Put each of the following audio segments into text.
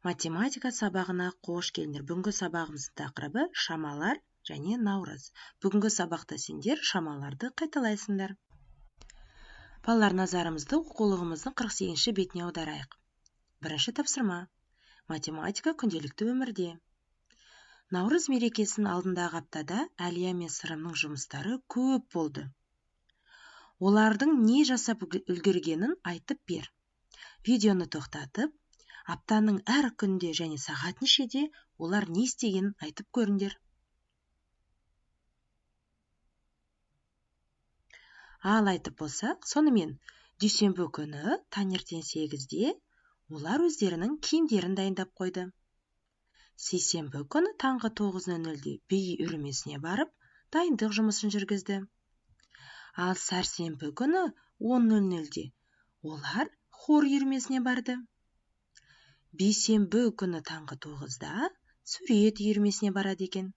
Математика сабағына қош келдіңдер. Бүгінгі сабағымыздың тақырыбы шамалар және наурыз. Бүгінгі сабақта сендер шамаларды қайталайсыңдар. Балалар, назарымызды оқулығымыздың 48-ші бетіне аударайық. Бірінші тапсырма. Математика күнделікті өмірде. Наурыз мерекесінің алдындағы аптада Әлия мен Сырымның жұмыстары көп болды. Олардың не жасап үлгергенін айтып бер. Видеоны тоқтатып, аптаның әр күнде және сағат нешеде олар не істегенін айтып көріңдер. Ал айтып болсақ, сонымен дүйсенбі күні таңертең 8-де олар өздерінің киімдерін дайындап қойды. Сейсенбі күні таңғы 9:00-де би үйірмесіне барып, дайындық жұмысын жүргізді. Ал сәрсенбі күні 10:00-де олар хор үйірмесіне барды. Бейсенбі күні таңғы 9-да сурет үйірмесіне барады екен.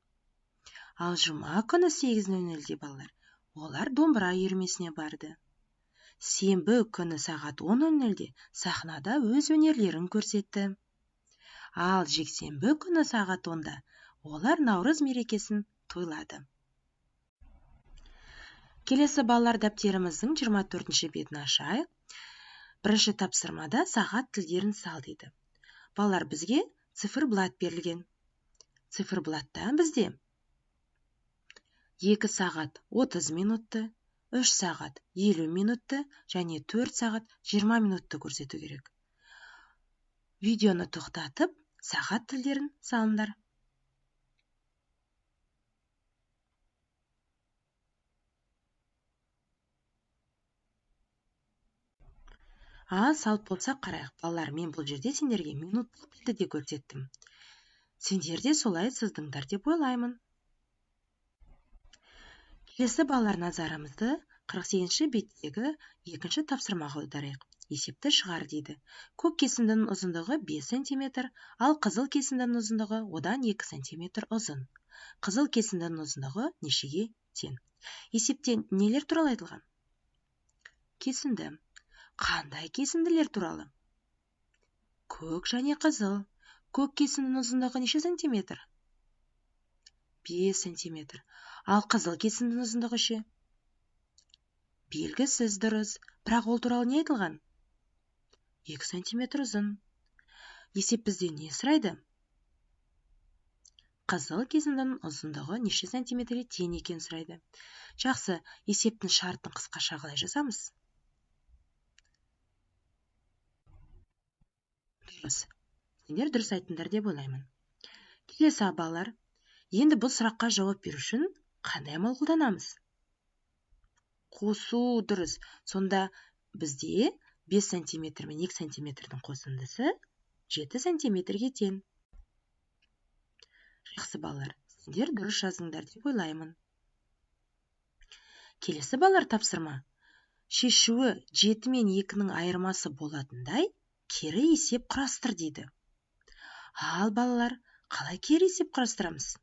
Ал жұма күні 8:00-де балалар, олар домбыра үйірмесіне барды. Сенбі күні сағат 10:00-де сахнада өз өнерлерін көрсетті. Ал жексенбі күні сағат 10-да олар наурыз мерекесін тойлады. Келесі балалар дәптеріміздің 24-ші бетін ашайық. Бірінші тапсырмада сағат тілдерін сал дейді. Балалар, бізге циферблат берілген. Циферблатта бізде 2 сағат 30 минутты, 3 сағат 50 минутты және 4 сағат 20 минутты көрсету керек. Видеоны тоқтатып, сағат тілдерін салыңдар. Ал салып болсақ қарайық. Балалар, мен бұл жерде сендерге минуттық тілді де көрсеттім. Сендер де солай сыздыңдар деп ойлаймын. Келесі балалар, назарымызды 48-ші беттегі екінші тапсырмаға аударайық. Есепті шығар дейді. Көк кесіндінің ұзындығы 5 см, ал қызыл кесіндінің ұзындығы одан 2 см ұзын. Қызыл кесіндінің ұзындығы нешеге тең? Есепте нелер туралы айтылған? Кесінді. Қандай кесінділер туралы? Көк және қызыл. Көк кесіндінің ұзындығы неше сантиметр? 5 сантиметр. Ал қызыл кесіндінің ұзындығы ше? Белгісіз, дұрыс. Бірақ ол туралы не айтылған? 2 сантиметр ұзын. Есеп бізден не сұрайды? Қызыл кесіндінің ұзындығы неше сантиметрге тең екенін сұрайды. Жақсы, есептің шартын қысқаша қалай жазамыз? Дұрыс. Сендер дұрыс айттыңдар деп ойлаймын. Келесі балалар, енді бұл сұраққа жауап беру үшін қандай амал қолданамыз? Қосу, дұрыс. Сонда бізде 5 сантиметр мен 2 сантиметрдің қосындысы 7 сантиметрге тең. Жақсы балалар, сендер дұрыс жаздыңдар деп ойлаймын. Келесі балалар тапсырма. Шешуі 7 мен 2-нің айырмасы болатындай кері есеп құрастыр дейді. Ал балалар, қалай кері есеп құрастырамыз?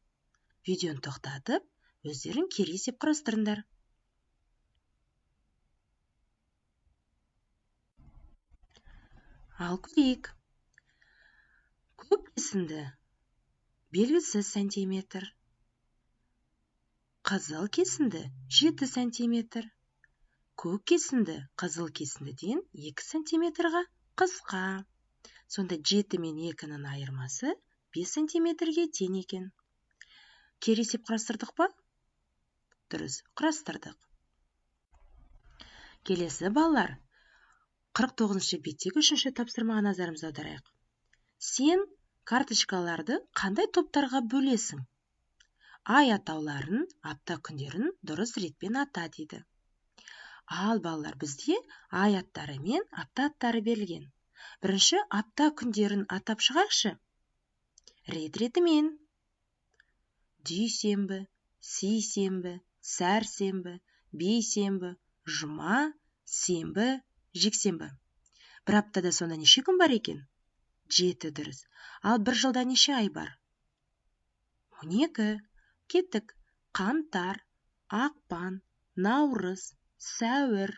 Видеоны тоқтатып, өздерің кері есеп құрастырыңдар. Ал көрейік. Көк кесінді белгісіз сантиметр. Қызыл кесінді 7 сантиметр. Көк кесінді қызыл кесіндіден 2 сантиметрға қысқа. Сонда 7 мен 2-нің айырмасы 5 сантиметрге тең екен. Кері есеп құрастырдық па? Дұрыс, құрастырдық. Келесі балалар, 49-шы беттегі 3-ші тапсырмаға назарымызды аударайық. Сен карточкаларды қандай топтарға бөлесің? Ай атауларын, апта күндерін дұрыс ретпен ата дейді. Ал балалар, бізде ай аттары мен апта аттары берілген. Бірінші апта күндерін атап шығайықшы. Рет-ретімен. Дүйсенбі, сейсенбі, сәрсенбі, бейсенбі, жұма, сенбі, жексенбі. Бір аптада сонда неше күн бар екен? 7, дұрыс. Ал бір жылда неше ай бар? 12. Кеттік. Қаңтар, ақпан, наурыз, сәуір,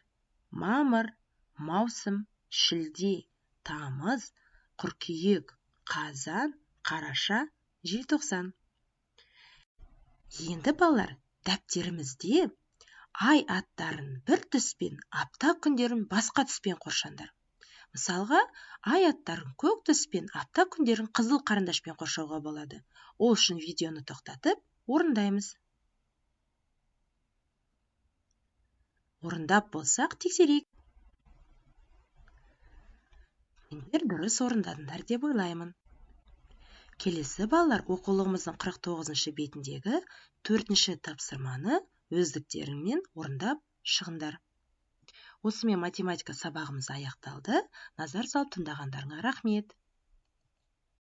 мамыр, маусым, шілде, тамыз, қыркүйек, Қазан, қараша, желтоқсан. Енді балалар, дәптерімізде ай аттарын бір түспен, апта күндерін басқа түспен қоршаңдар. Мысалға, ай аттарын көк түспен, апта күндерін қызыл қарындашпен қоршауға болады. Ол үшін видеоны тоқтатып, орындаймыз. Орындап болсақ, тексерейік. Сендер дұрыс орындадыңдар деп ойлаймын. Келесі балалар, оқулығымыздың 49-шы бетіндегі 4-ші тапсырманы өздіктеріңмен орындап шығыңдар. Осымен математика сабағымыз аяқталды. Назар салып тыңдағандарыңа рахмет.